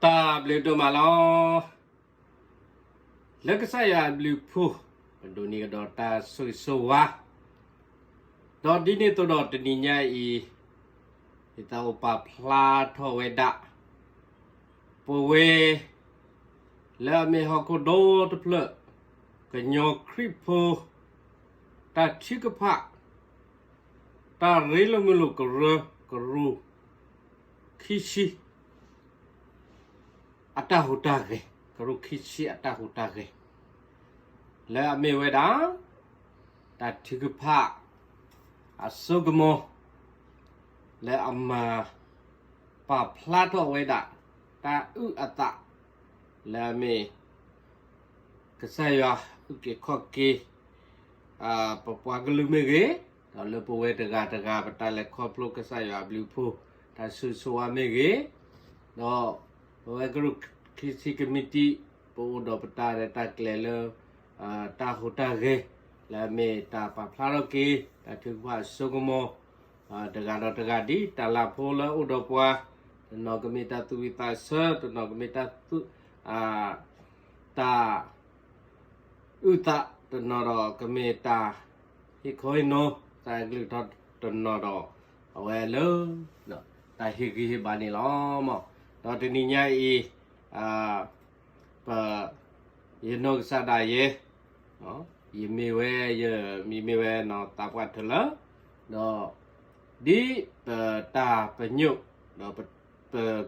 တၢ်ဘျုးဒိၣ်မးလီၤ. လၢကစၢ်ယွၤအဘျုးအဖှိၣ် ပဒိးန့ၢ်ကဒီးတၢ်ဆိၣ်ဂ့ၤဆိၣ်ဝါ, ဒီးဒ်န့ၣ်အသိးဒီးတနံၤညါအံၤ ယသးအိၣ်ပာ်ဖျါထီၣ်ဝဲဒၣ် ပဝဲ လၢအမ့ၢ်ဟီၣ်ခိၣ်ဒီတဖျၢၣ် ကညီခရံာ်ဖိ တၢ်ထုကဖၣ် တၢ်ရ့လိာ်မုာ်လိာ်ကရၢ ကရူၢ်ခံဆံ အတၢ်ဟူးတၢ်ဂဲၤ, ကရူၢ်ခံဆံအတၢ်ဟူးတၢ်ဂဲၤ, လၢအမ့ၢ်ဝဲဒၣ် တၢ်ထုကဖၣ် အစိကမီၤ လၢအမၤ ပာ်ဖျါထီၣ်ဝဲဒၣ် တၢ်အုၣ်အသး လၢအမ့ၢ် ကစၢ်ယွၤအုၣ်က့ၤခီၣ်က့ၤ ပပှၤကလုာ်မ့ၢ်ဂ့ၤ, ဒီးလၢပဝဲတဂၤတဂၤ ပတၢ်လဲၤခီဖျိကစၢ်ယွၤအဘျုးအဖှိၣ် တၢ်ဆိၣ်ဂ့ၤဆိၣ်ဝါမ့ၢ်ဂ့ၤ, ဒီးပဝဲကရူၢ်ခံဆံကမံးတံာ် ပအိၣ်ဒီးပတၢ်ရဲၣ်တၢ်ကျဲၤလၢ တၢ်ဟူးတၢ်ဂဲၤ လၢအမ့ၢ်တၢ်ပာ်ဖျါထီၣ်က့ၤ တၢ်ထုကဖၣ်အစိကမီၤ တဂၤဒီးတဂၤ ဒ်တၢ်လၢဖိလၢအိၣ်ဒီးပှၤ, တနီၤကမ့ၢ်တၢ်သူၣ်ဝံၣ်သးဆၢ, တနီၤကမ့ၢ်တၢ်သူၣ် တၢ် အုၣ်သး, တနီၤဒီးကမ့ၢ်တၢ်ဟ့ၣ်ခီဟ့ၣ်နီၤ တၢ်အကလုၢ်ထီၣ်, တနီၤဒီး အဝဲလၢ တၢ်ဟ့ၣ်ဂံၢ်ဟ့ၣ်ဘါန့ၣ်လီၤ. ဒီးတနံၤညါအံၤ ပ ယနီၢ်ကစၢ်ဒၣ်ယဲ ယမ့ၢ်ဝဲ ယမံၤမ့ၢ်ဝဲနီၢ်သးပှၢ်ထၢၣ်လၢ ဒီး ဒ်ပတၢ်ပညိၣ် ဒီးပ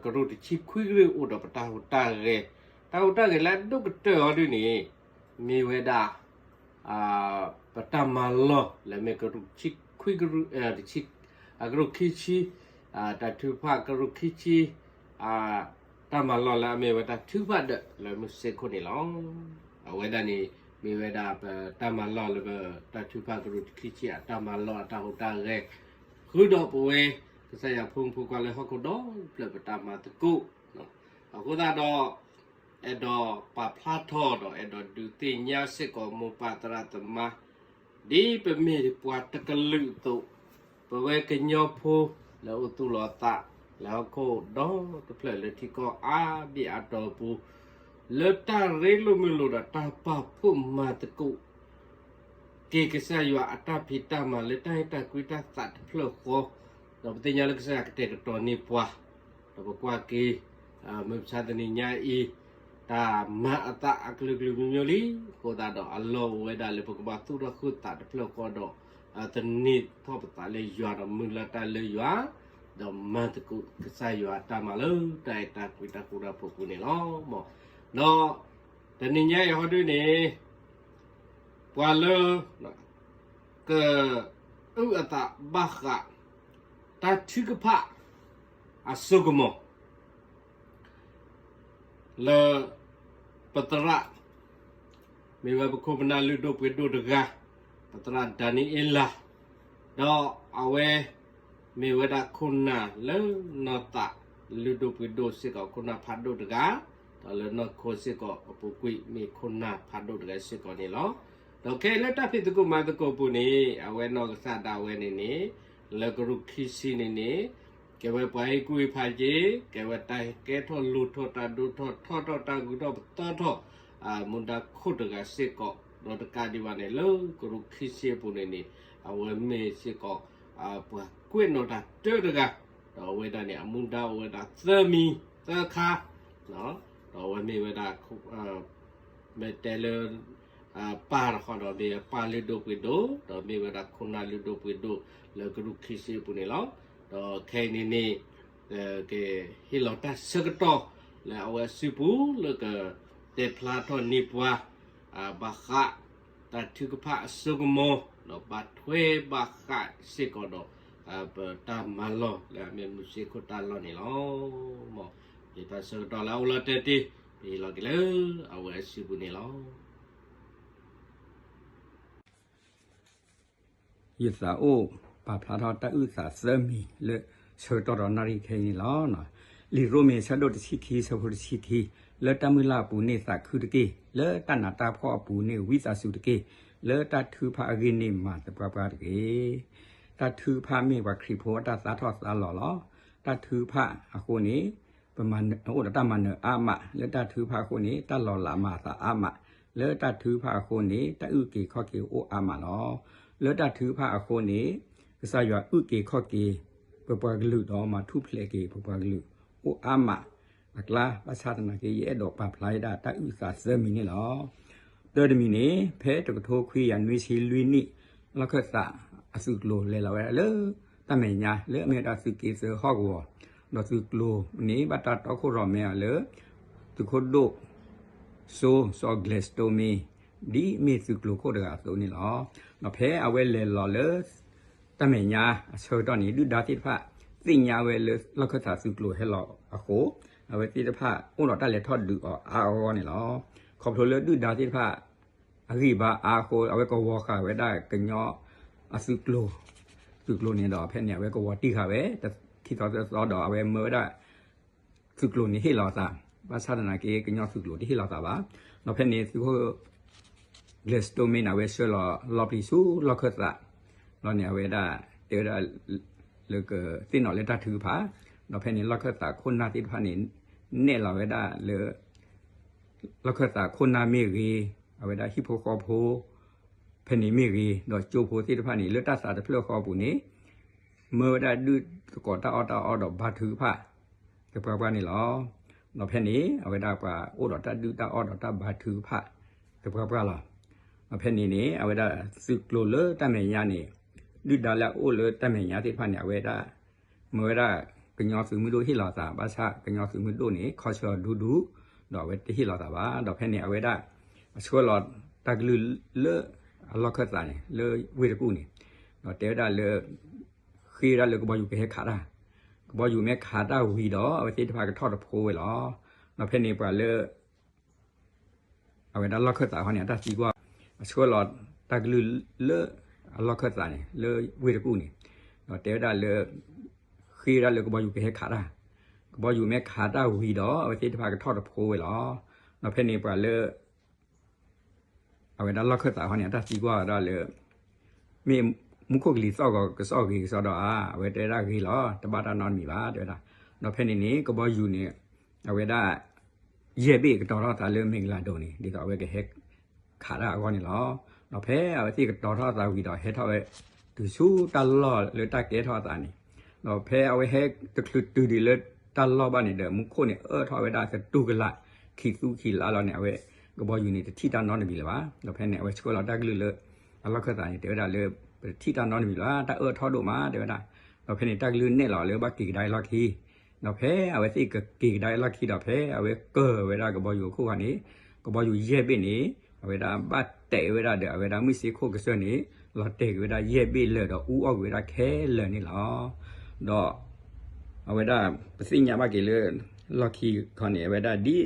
ကရူၢ်တဆံခွံကရၢၢ်အိၣ်ဒီးပတၢ်ဟူးတၢ်ဂဲၤ, တၢ်ဟူးတၢ်ဂဲၤလၢအဒိၣ်ကတၢၢ်အီၤဒ်န့ၣ် မ့ၢ်ဝဲဒၣ် ပတၢ်မၤလီၢ်လၢမ့ၢ်ကရူၢ်တဆံခွံကရၢၢ် ကရူၢ်ခံဆံ တၢ်ထုကဖၣ်ကရူၢ်ခံဆံ တၢ်မၤလီၢ်လၢအမ့ၢ်ဝဲတၢ်ထုကဖၣ်ဒၢးလၢမုၢ်စ့ၢ်ခိၣ်န့ၣ်လီၤ. အဝဲဒၣ်န့ၣ် မ့ၢ်ဝဲဒၣ်ပတၢ်မၤလီၢ်လၢပတၢ်ထုကဖၣ်ကရူၢ်ခံဆံအတၢ်မၤလီၢ်အတၢ်ဟူးတၢ်ဂဲၤ, ဃုာ်ဒီးပဝဲ ကစၢ်ယွၤဖိမုၣ်ဖိခွါလၢဟီၣ်ခိၣ်ဒီဖျၢၣ်ပတၢ်မၤသကိး, အဃိသတးဒီး အဲၣ်ဒိးပာ်ဖျါထီၣ်ဒီးအဲၣ်ဒိးဒုးသ့ၣ်ညါစ့ၢ်ကီးမိၢ်ပၢ်သရၣ်သမါ ဒ်ပမ့ၢ်ပှၤတကလုာ်အသိး, ပဝဲကညီဖိလၢအိၣ်သူၣ်လီၤသး လၢဟီၣ်ခိၣ်ဒီတဖျၢၣ်လၢထံကီၢ်အါဘ့ၣ်အါတီၤအပူၤ, လၢတၢ်ရ့လိာ်မုာ်လိာ်ဒီးတၢ်ပာ်ဖှိၣ်မၤသကိး က့ၤကစၢ်ယွၤအတၢ်ဖံးတၢ်မၤလၢတၢ်အဲၣ်တၢ်ကွံတၢ်သးတဖျၢၣ်ဃီ, ဒီးပသ့ၣ်ညါလၢကစၢ်ယွၤကတဲာ်ကတီၤန့ၢ်ပှၤ, ဒီးပကွၢ်က့ၤ မုၢ်မဆါတနံၤညါအံၤ တၢ်မၤအသးအကလုာ်ကလုာ်မံၤမံၤလံ, အဃိသတးဒီးအလီၢ်အိၣ်ဝဲဒၣ်လၢပကဘၣ်သူၣ်ထီၣ်ဃုာ်သးတဖျၢၣ်ဃီဒီး သန့ၤထီၣ်ပသးလၢယွၤဒီးမုၢ်လၢ်တၢ်လၢယွၤ, ဒီးမၤသကိးကစၢ်ယွၤအတၢ်မၤလၢတၢ်အဲၣ်တၢ်ကွံတၢ်ဃူတၢ်ဖိးပူၤန့ၣ်လီၤ. ဒီး တနံၤညါအံၤဟီဒုန့ၣ် ပှၤလၢ ကအုၣ်အသးဘၣ်ဃး တၢ်ထုကဖၣ် အစိကမီၤ လၢ ပသရၣ် မ့ၢ်ဝဲပခိၣ်ပနၢ်လုၢ်ဒိၣ်ပှ့ၤဒိၣ်တဂၤ ပသရၣ်ဒၤနံးအ့လး, ဒီးအဝဲ မ့ၢ်ဝဲဒၣ်ခိၣ်နၢ်လၢနီၢ်သးလုၢ်ဒိၣ်ပှ့ၤဒိၣ်စ့ၢ်ကီး ခိၣ်နၢ်ဖးဒိၣ်တဂၤ, ဒီးလၢနီၢ်ခိစ့ၢ်ကီးအပူၤကွံာ်မ့ၢ်ခိၣ်နၢ်ဖးဒိၣ်တဂၤစ့ၢ်ကီးန့ၣ်လီၤ. ဒီးခဲအံၤလၢတၢ်ဖံးသကိးမၤသကိးအပူၤန့ၣ် အဝဲနီၢ်ကစၢ်ဒၣ်ဝဲန့ၣ်န့ၣ် လၢကရူၢ်ခံဆံန့ၣ်န့ၣ် ကဲဝဲပှၤဟ့ၣ်ကူၣ်ဟ့ၣ်ဖးက့ၤ, ကဲဝဲတၢ်ဟဲကဲထီၣ်လိၣ်ထီၣ်တၢ်ဒိၣ်ထီၣ်ထီထီၣ်တၢ်ဂုၤထီၣ်ပသီထီၣ် မူဒါခိၣ်တဂၤစ့ၢ်ကီး, ဒီးတကးဒံးဘၣ်န့ၣ် လၢကရူၢ်ခံဆံအပူၤန့ၣ်န့ၣ် အဝဲမ့ၢ်စ့ၢ်ကီး ပှၤကွဲးနီၣ်တၢ်တၢတဂၤ, ဒီးအဝဲဒၣ်န့ၣ် အမူဒါအိၣ်ဝဲဒၣ်သၢမံၤသၢခါ, ဒီးအဝဲမ့ၢ်ဝဲဒၣ် မ့ၢ်တဲလၢ ပၢ်တခီဒီးမ့ၢ်ပၢ်လုၢ်ဒိၣ်ပှ့ၤဒိၣ်, ဒီးမ့ၢ်ဝဲဒၣ်ခိၣ်နၢ်လုၢ်ဒိၣ်ပှ့ၤဒိၣ်လၢကရူၢ်ခံဆံအပူၤန့ၣ်လီၤ. ဒီးခဲအံၤန့ၣ်န့ၣ် ကဟ့ၣ်လီၤတၢ်ဆၢကတီၢ်လၢအဝဲအစုပူၤလၢကတဲဖျါထီၣ်န့ၢ်ပှၤ ဘၣ်ဃး တၢ်ထုကဖၣ်အစိကမီၤ ဒီးဘၣ်ထွဲဘၣ်ဃးစ့ၢ်ကီးဒီး ပတၢ်မၤလီၢ်လၢအမ့ၢ်မုၢ်စ့ခိၣ်တၢ်လီၢ်န့ၣ်လီၤ. မ့ၢ်တၢ်ဆၢကတီၢ်လၢအအိၣ်လီၤတဲာ်တ့ၢ် ပဟ့ၣ်လီၤက့ၤလၢအဝဲအစုပူၤန့ၣ်လီၤ. ယသးအိၣ်ပာ်ဖျါထီၣ်တၢ်အုၣ်သးသၢမံၤလၢဆၢကတီၢ်ဒီးနၣ်ရံၣ်ခဲအံၤန့ၣ်လီၤ. လံာ်ရိမ့ၤအဆၢဒိၣ်တဆံခံ ဆၢဖိတဆံခံ, လၢတၢ်မုၢ်လၢ်အပူၤန့ၣ်သးခုတက့ၢ်, လၢတၢ်နးတၢ်ဖှီၣ်အပူၤန့ၣ်ဝံသးစူၤတက့ၢ်, လၢတၢ်ထုကဖၣ်အဂ့ၢ်န့ၣ်မၤသပှၢ်ပှၢ်တက့ၢ်. တၢ်ထုကဖၣ်မ့ၢ်ပှၤခရံာ်ဖိအတၢ်သါထီၣ်သါလီၤလီၤ. တၢ်ထုကဖၣ်အဃိန့ၣ် ပ ပမၤနၢၤ အိၣ်ဒီးတၢ်မၤနၢၤအါမး လၢတၢ်ထုကဖၣ်အဃိန့ၣ် တၢ်လီၤလးမၤအသးအါမး, လၢတၢ်ထုကဖၣ်အဃိန့ၣ် တၢ်အုၣ်က့ၤခီၣ်က့ၤအိၣ်အါမးလီၤ. လၢတၢ်ထုကဖၣ်အဃိန့ၣ် ကစၢ်ယွၤအုၣ်က့ၤခီၣ်က့ၤ ပပှၤကလုာ်ဒီးမၤထူၣ်ဖျဲးက့ၤပပှၤကလုာ်အိၣ်အါမး အကျါ ဘၣ်ဆၣ်သနာ်က့ ယအဲၣ်ဒိးပာ်ဖျါဝဲဒၣ်တၢ်အုၣ်သးသၢမံၤန့ၣ်လီၤ. တၢတမံၤန့ၣ် ဖဲတကထိခွံကယၤနွံဆံလွံၢ်နံၣ် လီၢ်ခၢၣ်သးအသုးကျိၤလဲၤလီၤဝဲဒၣ်လၢ တၢ်မဲာ်ညါ လၢအမ့ၢ်ဝဲဒၣ်သုးက့သၢဟီၣ်ကဝီၤ, ဒီးသုးကျိၤန့ၣ် ဘၣ်တၢ်တီခိၣ်ရိၣ်မဲအီၤလၢ သုးခိၣ်ဒိၣ်စိ စီၤ Gladstone မ့ၢ် ဒ်မ့ၢ်သုးကျိၤခိၣ်တဂၤအသိးန့ၣ်လီၤ. ဒီးဖဲအဝဲလဲၤလီၤလၢ တၢ်မဲာ်ညါအဆၢကတီၢ်န့ၣ် ဒုၣ်ဒါသ့ၣ်တဖၣ် သ့ၣ်ညါဝဲလၢလီၢ်ခၢၣ်သးသုးကျိၤဟဲလီၤအဃိ အဝဲသ့ၣ်တဖၣ်အိၣ်ဒီးတၢ်လဲၤထီၣ်ဒုးအီၤအါအါဂီၢ်ဂီၢ်န့ၣ်လီၤ. ခီဖျိလၢဒုၣ်ဒါသ့ၣ်တဖၣ် အဂံၢ်ဘါအါအဃိ အဝဲကဝီၤဃာ်ဝဲဒၣ်ကညီအသုးကျိၤ, သုးကျိၤန့ၣ်ဒီး ဖဲန့ၣ် အဝဲကဝီၤတံၢ်ဃာ်ဝဲ တခံသီသၢသီဒီး အဝဲမၢဝဲဒၣ် သုးကျိၤန့ၣ်ဟ့ၣ်လီၤအသး, ဘၣ်ဆၣ်သနာ်က့ ကညီသုးကျိၤတဟ့ၣ်လီၤသးဘၣ်. ဒီးဖဲန့ၣ် သုးခိၣ် Gladstone မ့ၢ်န့ၣ် အဝဲဆှၢလီၤလီၤပျံၤဆူလီၢ်ခၢၣ်သး, ဒီးန့ၣ် အဝဲဒၣ်တဲဝဲဒၣ် လၢကသ့ၣ်နီၣ်လၢတၢ်ထုကဖၣ်, ဒီးဖဲန့ၣ် လီၢ်ခၢၣ်သးခိၣ်နၢ်သ့ၣ်တဖၣ်န့ၣ် နဲၣ်လီၤဝဲဒၣ်လၢ လီၢ်ခၢၣ်သးခိၣ်နၢ်မ့ၢ်ဂ့ၤ, အဝဲဒၣ်ဟံၣ်ဖိဃီဖိ ဖဲန့ၣ်မ့ၢ်ဂ့ၤ, ဒီးကၠိဖိသ့ၣ်တဖၣ်န့ၣ် လၢတၢ်သးတဖျၢၣ်ဃီအပူၤန့ၣ် မၢဝဲဒၣ်ဒုးသကိးတၢ်အီၣ်တၢ်အီဒီးဘါထုကဖၣ် သပှၢ်ပှၢ်န့ၣ်လီၤ. ဒီးဖဲန့ၣ် အဝဲဒၣ်ပှၤအိၣ်ဒီးတၢ်ဒုးတၢ်အီၣ်ဒီးတၢ်ဘါထုကဖၣ် သပှၢ်ပှၢ်လီၤ. ဒီးဖဲန့ၣ်န့ၣ် အဝဲဒၣ်သုးကျိၤလၢတၢ်မဲာ်ညါန့ၣ် ဒုၣ်ဒါလၢအအိၣ်လၢတၢ်မဲာ်ညါသ့ၣ်တဖၣ်န့ၣ် အဝဲဒၣ် မၢဝဲဒၣ်ကညီသုးမုၢ်ဒိၣ်ဟ့ၣ်လီၤသး, ဘၣ်ဆၣ်ကညီသုးမုၢ်ဒိၣ်န့ၣ် ခီဆၢအီၤဒူဒူ, ဒီးအဝဲတဟ့ၣ်လီၤသးဘၣ်. ဒီးဖဲန့ၣ် အဝဲဒၣ် အဆှၢလီၤတၢ်ကလုၢ်လၢအလီၢ်ခၢၣ်သးန့ၣ် လၢဝ့ၢ်တကူၣ်န့ၣ်, ဒီးတဲဝဲဒၣ်လၢ ဃ့ဝဲဒၣ်လၢကဘီယူၤကဟဲခးတၢ်, ကဘီယူၤမ့ၢ်ခးတၢ်ဝံၤဒီး အဝဲသ့ၣ်တဖၣ်ကထီၣ်တဖိဝဲလီၤ. ဒီးဖဲန့ၣ်ပှၤလၢ အဝဲဒၣ်လီၢ်ခၢၣ်သးဟီန့ၣ် အတၢ်သံကွၢ်, အဆှၢလီၤတၢ်ကလုၢ်လၢအလီၢ်ခၢၣ်သးန့ၣ် လၢဝ့ၢ်တကူၣ်န့ၣ်, ဒီးတဲဝဲဒၣ်လၢ ဃ့ဝဲဒၣ်လၢကဘီယူၤကဟဲခးတၢ်, ကဘီယူၤမ့ၢ်ခးတၢ်ဝံၤဒီး အဝဲသ့ၣ်တဖၣ်ကထီၣ်တဖိဝဲလီၤ. ဒီးဖဲန့ၣ်ပှၤလၢ အဝဲဒၣ်လီၢ်ခၢၣ်သးဟီန့ၣ် အတၢ်သံကွၢ်ဝဲဒၣ်လၢ မ့ၢ်မူခိၣ်ကလံၤသီၣ်ဂီၤကစီၣ်ဂ့ၤကစီၣ်ဒီးဧါ, အဝဲတဲဒၣ်ဂ့ၤလီၤ, တဘၣ်တၢ်နီတမံၤဘၣ် တဲဝဲဒၣ်. ဒီးဖဲန့ၣ်န့ၣ် ကဘီယူၤန့ၣ် အဝဲဒၣ် ယဲၢ်ဘ့ၣ်ကတီၤထီၣ်သးလၢမ့ၢ်ကလၤဒိၣ်န့ၣ် ဒ်သိးအဝဲကဟဲခးတၢ်အဂီၢ်န့ၣ်လီၤ. ဒီးဖဲအဝဲသ့ၣ်ကတီၤထီၣ်သးဝံၤဒီး ဟဲထီၣ်ဝဲ တုၤဆူတၢ်လီၢ်လၢတၢ်ကဲထီၣ်အသးန့ၣ်, ဒီးဖဲအဝဲဟဲတချုးတုၤဒံးလၢတၢ်လီၢ်ဘၣ်န့ၣ်ဒီး မူခိၣ်န့ၣ်အၢၣ်ထီၣ်ဝဲဒၣ်သတူၢ်ကလာ် ခံသူခံလါလီၤန့ၣ် အဝဲ ကဘီယူၤန့ၣ် တထံၣ်တၢ်နီတမံၤလၢၤဘၣ်. ဒီးဖဲန့ၣ် အဝဲဆှၢလီၤတၢ်ကလုၢ်လၢ အလီၢ်ခၢၣ်သးန့ၣ် တဲဝဲဒၣ်လၢ ပတထံၣ်တၢ်နီတမံၤလၢၤဘၣ်, တၢ်အၢၣ်ထီၣ်ဒိၣ်မး တဲဝဲဒၣ်. ဒီးဖဲန့ၣ် တၢ်ကလုၢ်နဲၣ်လီၤလၢဘၣ်က့ၤကဒါအံၤလီၢ်ခံ, ဒီးဖဲအဝဲသ့ၣ်ကက့ၤကဒါအံၤလီၢ်ခံဒီး ဖဲအဝဲကၢၢ်ဝဲဒၣ်ကဘီယူၤအခိၣ်ဃီန့ၣ် ကဘီယူၤယဲၢ်ဘ့ၣ်န့ၣ် အဝဲဒၣ်ဘၣ်တဲာ်ဝဲဒၣ်ဒီး အဝဲဒၣ်မုၢ်စ့ခိၣ်ကစၢၢ်န့ၣ် လီၤတဲာ်က့ၤဝဲဒၣ်ယဲၢ်ဘ့ၣ်လၢာ်ဒီးအူအီၣ်ကွံာ်ဝဲဒၣ်ခဲလၢာ်န့ၣ်လီၤ. ဒီး အဝဲဒၣ် ပသ့ၣ်ညါဘၣ်က့ၤလၢ လီၢ်ခံခီန့ၣ် အဝဲဒၣ်ဒ်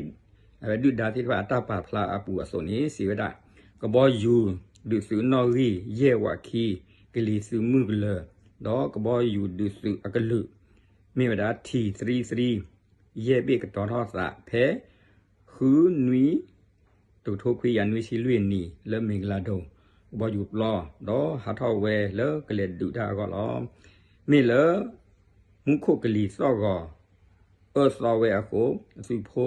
အဝဲဒုၣ်ဒါသ့ၣ်တဖၣ်အတၢ်ပာ်ဖျါအပူၤအသိးန့ၣ် စံးဝဲဒၣ် ကဘီယူၤဒုးသုးနီၣ်ဂံၢ် ယဲၢ်ဝးခံ ကလံၤသုးမုၢ်ကလၢၤ, ဒီးကဘီယူၤဒုးသုးအကလုာ် မ့ၢ်ဝဲဒၣ် ထံသရံသရံ ယဲၢ်ဘ့ၣ်ကတီၤထီၣ်သးဖဲ ဃုနွံ တကထိခွံကယၤနွံဆံလွံၢ်နံၣ် လၢမ့ၢ်ကလၤဒိၣ် ကဘီယူၤပျီ ဒီးဟးထီၣ်ဝဲလၢကလဲၤဒုးတၢ်အဂီၢ်လီၤ. မ့ၢ်လၢ မူခိၣ်ကလံၤသီၣ်ဂီၤ အၢၣ်သီဝဲအဃိ အသုးဖိ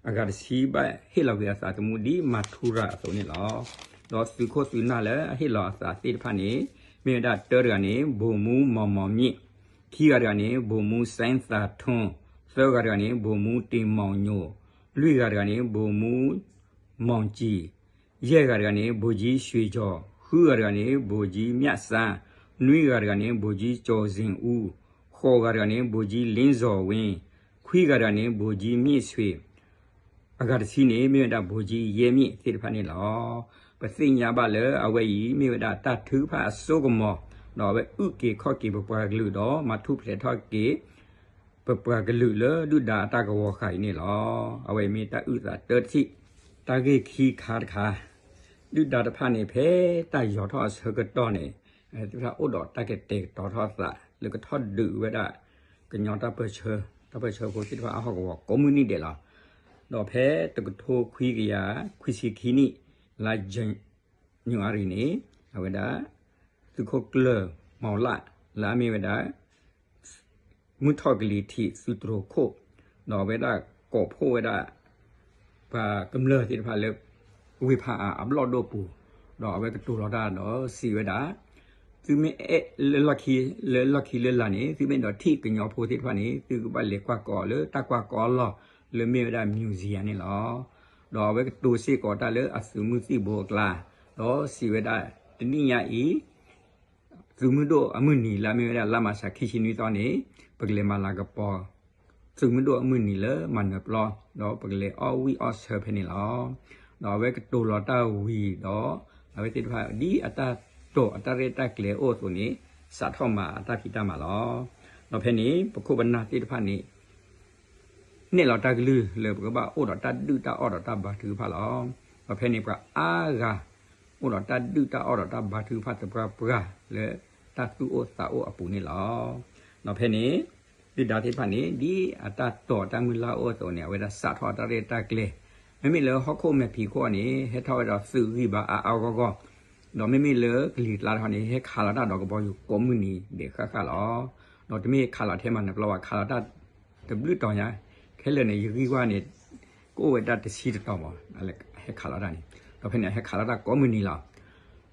အဂၤတဆံဘၣ်ဟ့ၣ်လီၤကွံာ်အသးသမူ ဒ်မၤထူရၤအသိးန့ၣ်လီၤ. ဒီးသုးခိၣ်သုးနၢ်လၢအဟ့ၣ်လီၤအသးသ့ၣ်တဖၣ်န့ၣ် မ့ၢ်ဝဲဒၣ်တၢတဂၤန့ၣ် ဗိုလ်မှူးမောင်မောင်မြင့်, ခံဂၤတဂၤန့ၣ် ဗိုလ်မှူးစိုင်းသာထွန်း, သၢဂၤတဂၤန့ၣ် ဗိုလ်မှူးတင်မောင်ညို, လွံၢ်ဂၤတဂၤန့ၣ် ဗိုလ်မှူးမောင်ကြည်, ယဲၢ်ဂၤတဂၤန့ၣ် ဗိုလ်ကြီးရွှေကျော်, ဃုဂၤတဂၤန့ၣ် ဗိုလ်ကြီးမြတ်စန်း, နွံဂၤတဂၤန့ၣ် ဗိုလ်ကြီးကျော်ဇင်ဦး, ဃိးဂၤတဂၤန့ၣ် ဗိုလ်ကြီးလင်းဇော်ဝင်း, ခွံဂၤတဂၤန့ၣ် ဗိုလ်ကြီးမြင့်ဆွေ, အဂၤတဆံန့ၣ် မ့ၢ်ဝဲဒၣ် ဗိုလ်ကြီး ယဲၢ်မြင့်သ့ၣ်တဖၣ်န့ၣ်လီၤ. ပသ့ၣ်ညါဘၣ်လၢအဝဲအံၤ မ့ၢ်ဝဲဒၣ်တၢ်ထုကဖၣ်အစိကမီၤ, ဒီးအဝဲအုၣ်က့ၤခီၣ်က့ၤပပှၤကလုာ်ဒီး မၤထူၣ်ဖျဲးထီၣ်က့ၤ ပပှၤကလုာ်လၢဒုၣ်ဒါအတၢ်ကဝီၤဃာ်အံၤန့ၣ်လီၤ. အဝဲအံၤမ့ၢ်တၢ်အုၣ်သးတၢတထံၣ်, တၢ်ဂ့ၢ်ခံခါတခါ, ဒုၣ်ဒါတဖၣ်န့ၣ် ဖဲတၢ်ယီၤထီၣ်အဆၢကတီၢ်န့ၣ် သ့ၣ်တဖၣ်အိၣ်ဒီးတၢ်ကတဲာ်ကတီၤထီၣ်အသး လၢကထီၣ်ဒုးဝဲဒၣ် ကညီတၢ်ပၢဆှၢ, တၢ်ပၢဆှၢဖိသ့ၣ်တဖၣ်အဟီၣ်ကဝီၤကိးမုၢ်နံၤဒဲးလီၤ. ဒီးဖဲတကထိခွံကယၤခွံဆံခံနံၣ် လါယနူၤအါရံၤန့ၣ် အဝဲဒၣ် သုးခိၣ်ကျၢၢ်မီၤလၢ် လၢအမ့ၢ်ဝဲဒၣ် မုၢ်ထီၣ်ကလံၤထံးသုးတြိၤခိၣ် ဒီးအဝဲဒၣ်ကိးဖှိၣ်ဝဲဒၣ် ပှၤကမျၢၢ်သ့ၣ်တဖၣ်လၢ ဝ့ၢ်ဖးအါအဘျီၣ်ဒိၣ်ပူၤ, ဒီးအဝဲကတိၤလီၤတၢ်ဒီးစံးဝဲဒၣ်, သုမ့ၢ်အဲၣ်လၢလီၢ်ခံ လၢလီၢ်ခံလၢလာ်န့ၣ် သုမ့ၢ်အဲၣ်ဒိးထံၣ်ကညီဖိသ့ၣ်တဖၣ်န့ၣ် သုကဘၣ်လဲၤကွၢ်ကီၤလၢတၢ်ကွၢ်ကီၤအလီၢ် လၢမ့ၢ်ဝဲဒၣ် museum န့ၣ်လီၤ. ဒီးအဝဲကတိၤစ့ၢ်ကီးတၢ်လၢအသုးမုၢ်သံၣ်ဘိအကျါ, ဒီးစံးဝဲဒၣ်, တနံၣ်ညါအံၤ သုးမုၢ်ဒိၣ်အမုၢ်နံၤလၢအမ့ၢ်ဝဲဒၣ်လါမၢ်ၡး ခံဆံနွံသီန့ၣ် ပကလဲၤမၤလၤကပီၤ သုးမုၢ်ဒိၣ်အမုၢ်နံၤလၢမၤနၢၤပျီ, ဒီးပကလဲၤအီၣ်ဝံၣ်အီၣ်ဆၢဖဲန့ၣ်လီၤ. ဒီးအဝဲကတိၤလီၤတၢ်ဝံၤဒီး အဝဲသ့ၣ်တဖၣ် ဒ်အတၢ်တိာ်အတၢ်ရဲၣ်တၢ်ကျဲၤအိၣ်အသိးန့ၣ် စးထီၣ်မၤအတၢ်ဖံးတၢ်မၤလီၤ. ဒီးဖဲန့ၣ် ပခိၣ်ပနၢ်သ့ၣ်တဖၣ်န့ၣ် နဲၣ်လီၤတၢ်ကလုၢ်လၢပကဘၣ်အိၣ်ဒီးတၢ်ဒုၣ်တၢ်အီၣ်ဒီးတၢ်ဘါထုကဖၣ်လီၤ. ဒီးဖဲန့ၣ်ပှၤအါဂၤ အိၣ်ဒီးတၢ်ဒုၣ်တၢ်အီၣ်ဒီးတၢ်ဘါထုကဖၣ်သပှၢ်ပှၢ်လၢတၢ်သူၣ်အိၣ်သးအိၣ်အပူၤန့ၣ်လီၤ. ဒီးဖဲန့ၣ် ဒုၣ်ဒါသ့ၣ်တဖၣ်န့ၣ် ဒ်အတၢ်တိာ်တၢ်မုၢ်လၢ်အိၣ်အသိးန့ၣ် အဝဲဒၣ်စးထီၣ်တၢ်ရဲၣ်တၢ်ကျဲၤ, မ့မ့ၢ်လၢဟီၣ်ခိၣ်မဲာ်ဖံးခိၣ်န့ၣ် ဟဲထီၣ်ဝဲဒီးသုးဂံၢ်ဘါအါအါဂီၢ်ဂီၢ်, ဒီးမ့မ့ၢ်လၢကလံၤကျါတခီန့ၣ် ဟဲခးလီၤတၢ်ဒီးကဘီယူၤကိးမုၢ်နံၤဒဲးဃၣ်ဃၣ်လီၤ. ဒီးတမ့ၢ်ခးလီၤထဲမၤနၢၤပျီဘၣ် ခးလီၤတၢ်တဘျုးတီၤညါ, ခဲလၢာ်န့ၣ် ယဂံၢ်ဝါန့ၣ် ကအိၣ်ဝဲဒၣ်တဆံတတီၤမး ဟဲခးလီၤတၢ်န့ၣ်, ဒီးဖဲန့ၣ် ဟဲခးလီၤတၢ်ကိးမုၢ်နံၤလီၤ.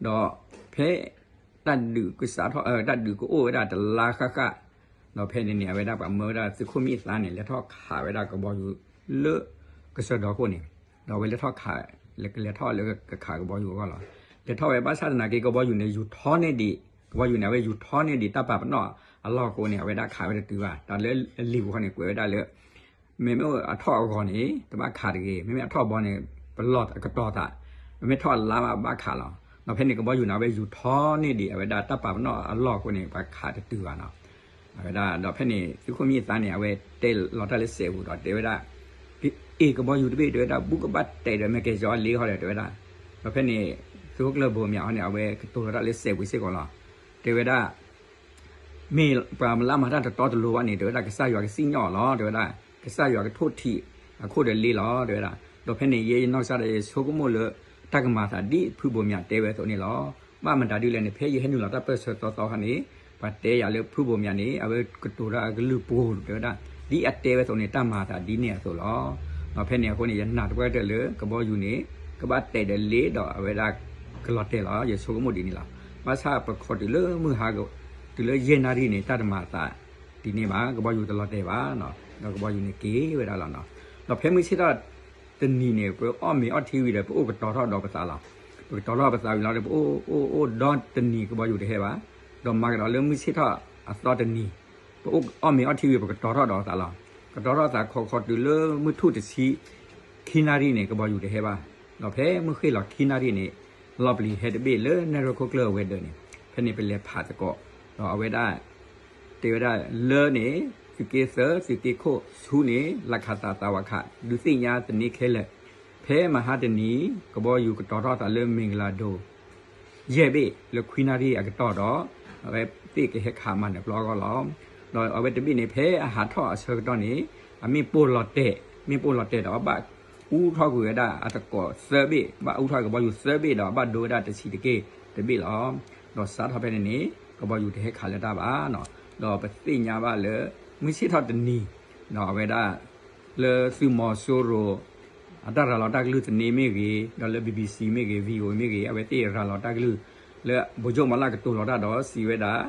ဒီးဖဲ တၢ်ဒုးကစးထီၣ် တၢ်ဒုးကအိၣ်ဝဲဒၣ်တလါဃၣ်ဃၣ်, ဒီးဖဲန့ၣ်န့ၣ် အဝဲဒၣ်ပှၤမၢဝဲဒၣ်သုးခိၣ်မံၣ်သါန့ၣ် လဲၤထီၣ်ခးဝဲဒၣ်ကဘီယူၤလၢကစၢၢ်ဒီခိၣ်န့ၣ်, ဒီးအဝဲလဲၤထီၣ်ခး လဲၤထီၣ်လၢကခးကဘီယူၤအဂီၢ်လီၤ. လဲၤထီၣ်ဝဲဘၣ်ဆၣ်သနာ်က့ ကဘီယူၤန့ၣ် ယူၤထီန့ၢ်ဒံး, ကဘီယူၤန့ၣ် အဝဲယူၤထီန့ၢ်ဒံးတၢ်ပာ်ပနီၣ်အလီၢ်အဃိန့ၣ် အဝဲဒၣ်ခးဝဲတတုၤဘၣ်. တၢ်လၢအလံာ်ပူၤဃီန့ၣ် ကွဲးဝဲဒၣ်လၢ မ့မ့ၢ်အထီၣ်အဂီၤန့ၣ် တဘၣ်ခးတဂ့ၤ, မ့မ့ၢ်အထီၣ်အဘီန့ၣ် ပလီၢ်ကတီၤသး, မ့မ့ၢ်ထီၣ်အလါဘၣ်ဘၣ်ခးလီၤ. ဒီးဖဲန့ၣ် ကဘီယူၤန့ၣ် အဝဲယူၤထီန့ၢ်ဒံး အဝဲဒၣ်တၢ်ပာ်ပနီၣ်အလီၢ်အဃိန့ၣ် ပှၤခးတတုၤဘၣ်နီၤ. အဝဲဒၣ် ဒီးဖဲန့ၣ် သုးခိၣ်မံၣ်သါန့ၣ် အဝဲတဲလီၤတၢ်လၢစဲးပူၤဒီးတဲဝဲဒၣ်, အ့ၣ် ကဘီယူၤတဘ့ၣ် တဲဝဲဒၣ် ဘူးကဘၣ်တဲာ်ဒီးမဲာ်ကဲၤကၠီအလ့ဃီဒီး တဲဝဲဒၣ်. ဒီးဖဲန့ၣ် သုးခိၣ်ကျၢၢ်ဘိမၠးအီၤန့ၣ် အဝဲကတိၤလီၤတၢ်လၢစဲးပူၤစ့ၢ်ကီးလီၤ. တဲဝဲဒၣ် မ့ၢ်ပှၤလၢမၤတၢ်တတီတလိၤဘၣ်န့ၣ် တဲဝဲဒၣ် ကစၢ်ယွၤကစံၣ်ညီၣ်အီၤလီၤ တဲဝဲဒၣ်, ကစၢ်ယွၤကထိၣ်ထံးအခိၣ်ဒီးလ့လီၤ တဲဝဲဒၣ်. ဒီးဖဲန့ၣ် ယဲယနီၢ်ကစၢ်ဒီးယဆိကမိၣ်လၢ တၢ်ကမၤသးဒ်ဖုဘိးမၠးတဲဝဲအသိးန့ၣ်လီၤ. ဘၣ်မတၤဒ်လဲၣ်န့ၣ် ဖဲယဟဲနုာ်လီၤတၢ်ပၢၢ်ဆၢသီသီခါန့ၣ် ပှၤတဲယၤလၢဖုဘိးမၠးန့ၣ် အဝဲကတိၤတၢ်အကလုၢ်ပှိၤ တဲဝဲဒၣ်, ဒ်အတဲဝဲအသိးန့ၣ် တၢ်မၤသးဒ်န့ၣ်အသိးလီၤ. ဒီးဖဲန့ၣ်အဃိန့ၣ် ယနာ်တပှၢ်တၢၢ်လၢ ကဘီယူၤန့ၣ် ကဘၣ်တဲာ်ဒီးလ့ဒီးအဝဲဒၣ်ကလီၤတဲာ်လီၤ. ယဆိကမိၣ်ဒ်န့ၣ်လီၤ. ဘၣ်ဆၣ်ပခိးတုၤလၢမုၢ်ဟါ တုၤလၢယဲၢ်နၣ်ရံၣ်န့ၣ် တၢ်တမၤအသးဒ်န့ၣ်ဘၣ်, ကဘီယူၤတလီၤတဲာ်ဘၣ်, ဒီးကဘီယူၤန့ၣ်က့ၤဝဲဒၣ်လီၤနီၤ. ဒီးဖဲမုၢ်ဆ့ၣ်ထီၣ်တနံၤန့ၣ် ပအီၣ်မ့ၤအီထံဝံၤဒီး ပအိၣ်ကတီၤထီၣ်ဒီးပသးလီၤ. ပကတီၤထီၣ်ပသးဝံၤလီၤဒီး ပအိၣ်အိၣ်အိၣ်ဒီတနံၤကဘီယူၤတဟဲဘၣ်. ဒီးမၤကဒီးလၢမုၢ်ဆ့ၣ်ထီၣ်အသီတနံၤ ပအိၣ်အီၣ်မ့ၤအီထံဝံၤ ပကတီၤထီၣ်ဒီးပသးလီၤ. ကတီၤထီၣ်သးခီခီတုၤလၢမုၢ်ထူၣ်တဆံ ခံနၣ်ရံၣ်န့ၣ် ကဘီယူၤတဟဲဘၣ်. ဒီးဖဲမုၢ်ဃ့ၢ်လီၤခံနၣ်ရံၣ်န့ၣ် လီၤပျံၤဟဲတဘ့ၣ်လၢနဲၣ်ရွဲၣ်ခိၣ်ကျၢၢ်အဝဲၤဒၢးန့ၣ် ဖဲန့ၣ်ပလဲၤဖးသကိး, ဒီးအဝဲဒၣ် တဲဝဲဒၣ်လၢန့ၣ် သုးက့သၢ သုးက့ခိၣ်ဆူန့ၣ် လၢခးသးသးဝးခး ဒုးသ့ၣ်ညါသန့ခဲလၢာ်, ဖဲမဟါတနံၤ ကဘီယူၤကတီၤထီၣ်သးလၢမ့ၢ်ကလၤဒိၣ် ယဲၢ်ဘ့ၣ်လၢခွံနၣ်ရံၣ်အကတီၢ်ဒီး အဝဲသ့ၣ်ကဟဲခးမၤနၢၤပျီအဂီၢ်လီၤ. ဒီးအဝဲတဘ့ၣ်န့ၣ် ဖဲအဟးထီၣ်အဆၢကတီၢ်န့ၣ် အမ့ၣ်ပိၢ်လီၤတဲာ်, မ့ၣ်ပိၢ်လီၤတဲာ်ဒီး ဘၣ်အူထီၣ်ကွံာ်ဝဲဒၣ်အသကိးသၢဘ့ၣ်, ဘၣ်အူထီၣ်ကဘီယူၤသၢဘ့ၣ်ဒီး ဘၣ်ဒိဝဲဒၣ်တဆံးတက့ၢ်တဘ့ၣ်လီၤ. ဒီးစးထီၣ်ဖဲန့ၣ်န့ၣ် ကဘီယူၤတဟဲခးလၢၤတၢ်ဘၣ်နီၤ. ဒီးပသ့ၣ်ညါဘၣ်လၢ မုၢ်ဆ့ၣ်ထီၣ်တနံၤ ဒီးအဝဲဒၣ် လၢသုးမီၤစိရိၤ အတၢ်ရၤလီၤတၢ်ကလုၢ်သန့မ့ၢ်ဂ့ၤ, ဒီးလၢ BBC မ့ၢ်ဂ့ၤ, VOA မ့ၢ်ဂ့ၤ, အဝဲသ့ၣ်ရၤလီၤတၢ်ကလုၢ် လၢဗိုလ်ချုပ်မောင်လတ် ကတိၤလီၤတၢ်ဒီးစံးဝဲဒၣ်,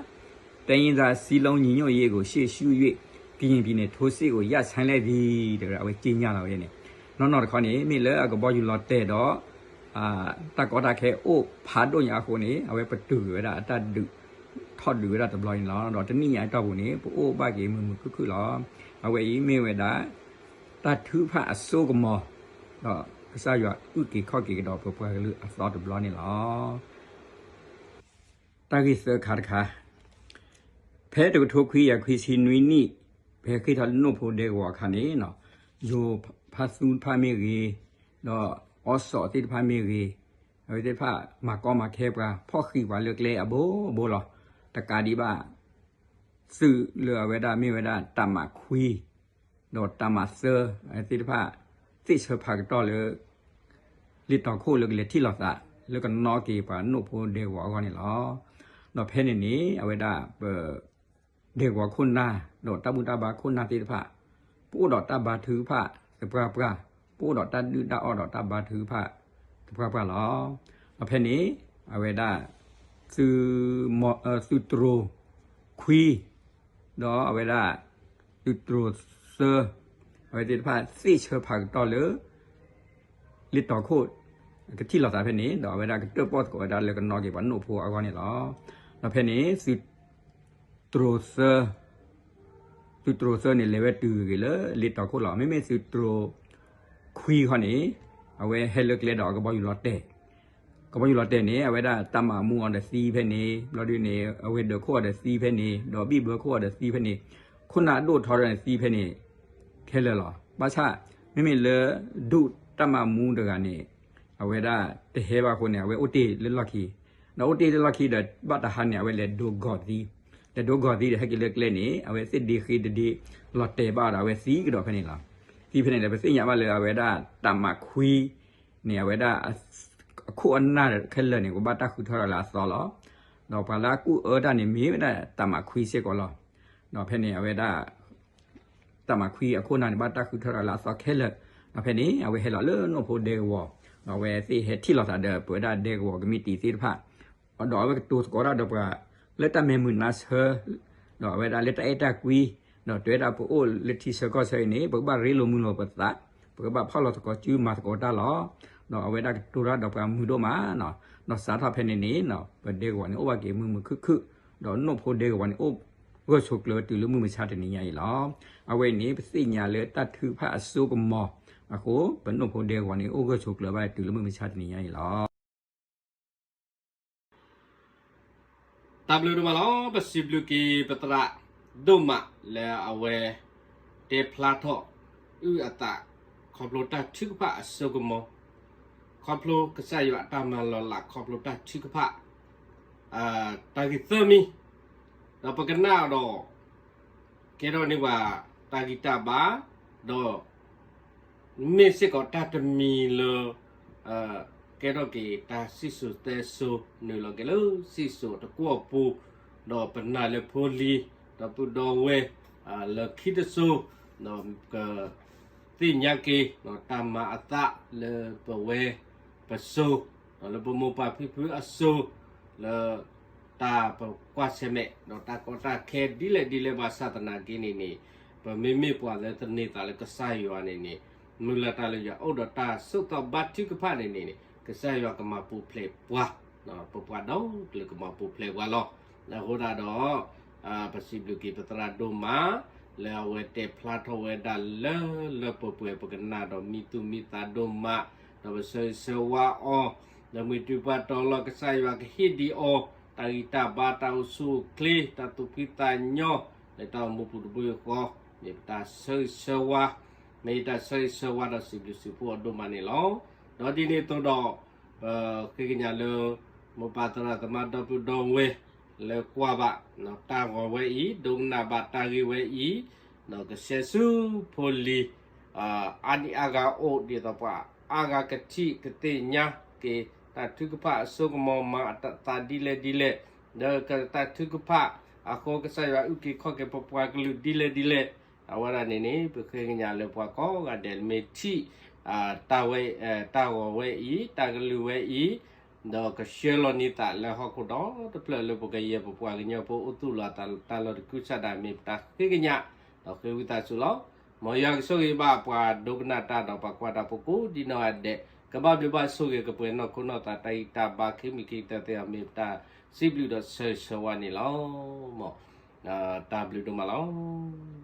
တိုင်းရင်းသားစည်းလုံးညီညွတ်ရေးကို ရှေ့ရှု၍ ကရင်ပြည်နယ် ထိုးစစ်ကို ရပ်ဆိုင်းလိုက်သည် တဲဝဲဒၣ် အဝဲကြေညာလီၤဝဲန့ၣ်. နီၢ်နီၢ်တခီန့ၣ် မ့ၢ်လၢအကဘီယူၤလီၤတဲာ်ဒီး တၢ်ကီတၢ်ခဲအိၣ်ဖးဒိၣ်ညါအဃိန့ၣ် အဝဲပတုာ်ကွံာ်ဝဲဒၣ်အတၢ်ဒုး ထီၣ်ဒုးဝဲဒၣ်တဘျီန့ၣ်လီၤ. ဒီးတနံၣ်ညါအတီၢ်ပူၤန့ၣ် ပအိၣ်ဘၣ်က့ၤမုာ်မုာ်ခုၣ်ခုၣ်လီၤ. အဝဲအံၤမ့ၢ်ဝဲဒၣ် တၢ်ထုကဖၣ်အစိကမီၤ, ဒီးကစၢ်ယွၤအုၣ်က့ၤခီၣ်က့ၤကဒီးပပှၤကလုာ်အသီတဘျီန့ၣ်လီၤ. တၢ်ဂ့ၢ်သၢခါတခါ, ဖဲတကထိခွံကယၤခွံဆံနွံနံၣ် ပဟဲဃ့ၢ်ထီၣ်လၢနိၣ်ဖိဒဲကဝီၤအခါန့ၣ်, ယိၤဖါသူတဖၣ်မ့ၢ်ဂ့ၤ, ဒီးအီစီၣ်သ့ၣ်တဖၣ်မ့ၢ်ဂ့ၤ, အဝဲသ့ၣ်တဖၣ်မၤကီမၤခဲပှၤ ဖီၣ်ဃံးပှၤလၢကျဲအဘိဘိလီၤ. တကးဒံးဘၣ် သုးလၢအဝဲဒၣ်မ့ၢ်ဝဲဒၣ်တၢ်မၤခွံ ဒီးတၢ်မၤသၢသ့ၣ်တဖၣ် သ့ၣ်ဆၢဖးကတီၢ်လၢ လ့ၣ်တီၤခိၣ်လၢကလဲၤထံၣ်လိာ်သး လၢကနီၣ်က့ၤပှၤနိၣ်ဖိဒဲကဝီၤအဂီၢ်န့ၣ်လီၤ. ဒီးဖဲန့ၣ်န့ၣ် အဝဲဒၣ်ပ ဒဲကဝီၤခိၣ်နၢ် ဒီးတၢ်ဘူၣ်တၢ်ဘါခိၣ်နၢ်သ့ၣ်တဖၣ် ပအိၣ်ဒီးတၢ်ဘါထုကဖၣ်သပှၢ်ပှၢ်, ပအိၣ်ဒီးတၢ်ဒုၣ်တၢ်အီၣ်ဒီးတၢ်ဘါထုကဖၣ်သပှၢ်ပှၢ်လီၤ. ဒီးဖဲန့ၣ် အဝဲဒၣ် သုးမီၤ သုးတြိၤခွံ ဒီးအဝဲဒၣ် သုးတြိၤသၢ အဝဲသ့ၣ်တဖၣ်သ့ၣ်ဆၢဖးကတီၢ်လၢ လ့တီၤခိၣ် ကထံၣ်လိာ်သးဖဲန့ၣ် ဒီးအဝဲဒၣ်ကတၢၣ်ပီၣ်သကိးဝဲဒၣ်လၢကနီၣ်က့ၤပှၤနိၣ်ဖိအဂီၢ်န့ၣ်လီၤ. ဒီးဖဲန့ၣ် သုးတြိၤသၢ သုးတြိၤသၢန့ၣ် လဲၤဝဲတုၤဂ့ၤလၢလ့တီၤခိၣ်လီၤ. မ့မ့ၢ်သုးတြိၤခွံခီန့ၣ် အဝဲဟဲလၢကျဲဒီးကဘီယူၤလီၤတဲာ်, ကဘီယူၤလီၤတဲာ်န့ၣ် အဝဲဒၣ်တၢ်မၤမူအီၤဒီးသံဖဲန့ၣ် ဘျီဒုန့ၣ် အဝဲဒၢးခိၣ်အီၤဒီးသံဖဲန့ၣ် ဒီးဘံၣ်ဘၢခိၣ်အီၤဒီးသံဖဲန့ၣ် ခိၣ်နၢ်အဒိၣ်ထီဒီးန့ၣ်သံဖဲန့ၣ် ခဲလၢာ်လီၤ. ဘၣ်ဆၣ် မ့မ့ၢ်လၢ ဒူၣ်တၢ်မၤမူတဂၤန့ၣ် အဝဲဒၣ်တဟဲဘၣ်အဃိန့ၣ် အဝဲအိၣ်တ့ၢ်လၢလီၢ်ခံ, ဒီးအိၣ်တ့ၢ်လၢလီၢ်ခံဒီး ဘၣ်တဟါန့ၣ် အဝဲလဲၤဒိကီၤသံ, လဲၤဒိကီၤသံဒီးဟဲက့ၤလၢကျဲန့ၣ် အဝဲသ့ၣ်ဒ့ဃ့တဒ့ လီၤတဲာ်ဘၣ်ဒီးအဝဲသံကဒီးဖဲန့ၣ်လီၤ. သံဖဲန့ၣ်ဒီး ပသ့ၣ်ညါဘၣ်လၢအဝဲဒၣ်တၢ်မၤခွံ န့ၣ် အဝဲဒၣ် အခိၣ်အနၢ်ခဲလၢာ်န့ၣ် ကဘၣ်တၢ်ဃုထၢထီၣ်လၢအသီလီၤ. ဒီးပှၤလၢအကူၣ်အၢတၢ်န့ၣ် မ့ၢ်ဝဲဒၣ်တၢ်မၤခွံစ့ၢ်ကီးလီၤ. ဒီးဖဲန့ၣ် အဝဲဒၣ် တၢ်မၤခွံအခိၣ်အနၢ်န့ၣ် ဘၣ်တၢ်ဃုထၢထီၣ်လၢအသီခဲလၢာ်. ဒီးဖဲန့ၣ် အဝဲဟဲလီၤလၢနိၣ်ဖိဒဲကဝီၤ, ဒီးအဝဲသ့ၣ်ဟဲထံၣ်လိာ်သးဒီး ပဝဲဒၣ်ဒဲကဝီၤကမံးတံာ်သ့ၣ်တဖၣ် ဒီးအဝဲကတိၤသကိးတၢ်ဒီးပှၤ လၢတၢ်မဲာ်မုာ်နါဆၢ ဒီးအဝဲဒၣ်လၢတၢ်အဲၣ်တၢ်ကွံ, ဒီးတဲဝဲဒၣ်ပအိၣ်လၢထံဆၢကီၢ်ဆၢအံၤန့ၣ် ပကဘၣ်ရ့လိာ်မုာ်လိာ်ပသး, ပကဘၣ်ဖီၣ်လိာ်သကိးစုမၤသကိးတၢ်လီၤ. ဒီးအဝဲဒၣ်ကတိၤတၢ်ဒီးပှၤမုာ်ဒိၣ်မး, ဒီးစးထီၣ်ဖဲန့ၣ်န့ၣ် ပဒဲကဝီၤန့ၣ် အိၣ်ဘၣ်က့ၤမုာ်မုာ်ခုၣ်ခုၣ်, ဒီးနိၣ်ဖိဒဲကဝီၤန့ၣ် အိၣ်ဂၢၢ်ဆိးကျၢၤတုၤလၢမုၢ်မဆါတနံၤညါအံၤလီၤ. အဝဲအံၤန့ၣ် ပသ့ၣ်ညါလၢတၢ်ထုကဖၣ်အစိကမီၤအဃိ ပနိၣ်ဖိဒဲကဝီၤန့ၣ် အိၣ်ဂၢၢ်ဆိးကျၢၤဘၣ်တုၤလၢမုၢ်မဆါတနံၤညါအံၤလီၤ. တၢ်ဘျုးဒိၣ်မးလီၤ. ပစံးဘျုးက့ၤပသရၣ်ဒိၣ်မးလၢအဝဲ တဲဖျါထီၣ်အုၣ်အသး ခီဖျိတၢ်ထုကဖၣ်အစိကမီၤ, ခီဖျိကစၢ်ယွၤအတၢ်မၤလီၤလး ခီဖျိတၢ်ထုကဖၣ် တၢ်ဂ့ၢ်သၢမံၤ, ဒီးပကနၣ်ဒီး ကဲထီၣ်န့ၢ်ပှၤတၢ်ဂံၢ်တၢ်ဘါ, ဒီး မ့ၢ်စ့ၢ်ကီးတၢ်တမံၤလၢ ကဲထီၣ်က့ၤတၢ်စံၣ်စိၤတဲစိၤ နုာ်လီၤက့ၤလၢစံၣ်စိၤတကွီၢ်ပူၤ, ဒီးပနာ်လၢဖိလံၤ ဒီပုၢ်ဒီဝဲၢ် လၢခံတစိၤ ဒီးကသ့ၣ်ညါက့ၤ တၢ်မၤအသးလၢပဝဲပစိၤ ဒီးလၢပမိၢ်ပၢ်ဖံဖုအစိၤ လၢ တၢ်ပကွၢ်ဆၢၣ်မဲာ် ဒီးတၢ်ကီတၢ်ခဲဒ်လဲၣ်ဒ်လဲၣ်ဘၣ်ဆၣ်သနာ်က့န့ၣ်န့ၣ် ပမ့မ့ၢ်ပှၤလၢသန့ၤသးလၢကစၢ်ယွၤန့ၣ်န့ၣ် မုၢ်လၢ်တၢ်လၢယွၤ အိၣ်ဒီးတၢ်ဆိၣ်သီဘါထုကဖၣ်န့ၣ်န့ၣ် ကစၢ်ယွၤကမၤပူၤဖျဲးပှၤ, ပပှၤဒီကလုာ်ကမၤပူၤဖျဲးပှၤလီၤ. အဃိဒၣ်ဒီး ပစံးဘျုးက့ၤပသရၣ်ဒိၣ်မး လၢအဝဲတဲဖျါထီၣ်ဝဲဒၣ်လၢလၢပှဲၤပှဲၤ ပကနၣ်ဒီးမံသူၣ်မံသးဒိၣ်မး, ဒီးပဆၢဂ့ၤဆၢဝါအီၤ, ဒီးမ့ၢ်တုၤပှၤတီၤလီၤ ကစၢ်ယွၤကဟ့ၣ်ဒံးအီၤ တၢ်ဂံၢ်တၢ်ဘါတၢ်အိၣ်ဆူၣ်အိၣ်ချ့ တၢ်သူၣ်ဖှံသးညီ လၢတၢ်အိၣ်မူပူၤတဘိယူၢ်ဃီ, မ့ၢ်ပတၢ်ဆၢဂ့ၤဆၢဝါ, မ့ၢ်တၢ်ဆၢဂ့ၤဆၢဝါဒီးစံးဘျုးစံးဖှိၣ်အီၤဒိၣ်မးန့ၣ်လီၤ. ဒီးဒ်န့ၣ်အသိးဒီး ပဃ့ကညးလၢ မိၢ်ပၢ်သရၣ်သမါဒီပုၢ်ဒီဝဲၢ် လၢကွၢ်ဘၣ် တၢ်ဂီၤဝဲအံၤ ဒိကနၣ်ဘၣ်တၢ်ဂ့ၢ်ဝဲအံၤ, ဒီးကဆှဲဆူဖိလံၤ အါနံၣ်အါဂၤအိၣ် ဒ်သိးပှၤအါဂၤကထံၣ်ကသ့ၣ်ညါက့ၤ တၢ်ထုကဖၣ်အစိကမီၤမၤအသးဒ်လဲၣ်ဒ်လဲၣ်, ဒီးတၢ်ထုကဖၣ်အဃိ ကစၢ်ယွၤအုၣ်က့ၤခီၣ်က့ၤပပှၤကလုာ်ဒ်လဲၣ်ဒ်လဲၣ်, အဝဲဒၣ်န့ၣ်န့ၣ် ပဃ့ကညးလၢပှၤကိးဂၤဒဲးမ့ၢ်ထံၣ် တၢ်ဝဲ တၢ်ဂီၤဝဲအံၤ တၢ်ကလုၢ်ဝဲအံၤ ဒီးကဆှၢလီၤန့ၢ်သးလၢဟီၣ်ခိၣ်ဒီတဖျၢၣ်လၢပကယဲၢ်ပပှၤကညီဖိအိၣ်သူၣ်လီၤအသးတၢ်လီၢ်တကုၢ်ဆၣ်ဒၣ် မ့ၢ်ပတၢ်ဃ့ကညး ဒီးဃ့ဝံသးစူၤလီၤ. မ်ယွၤကဆိၣ်ဂ့ၤဘၣ်ပှၤဒိကနၣ်တၢ်ဒီးပှၤကွၢ်တၢ်ဖိကိးဒံနီၢ်ဂၤဒဲး, ကဘၣ်ဘျုးဘၣ်ဆိၣ်ဂ့ၤကပှဲၤနီၢ်ခိနီၢ်သး တၢ်ဂံၢ်တၢ်ဘါ ခဲမုၢ်ခံကတၢၢ်သ့ၣ်အီၤ မ့ၢ်ပတၢ်စံးဘျုးဒီးဆၢဂ့ၤဆၢဝါန့ၣ်လီၤ. မ်တၢ်ဘျုးဒိၣ်မးလီၤ.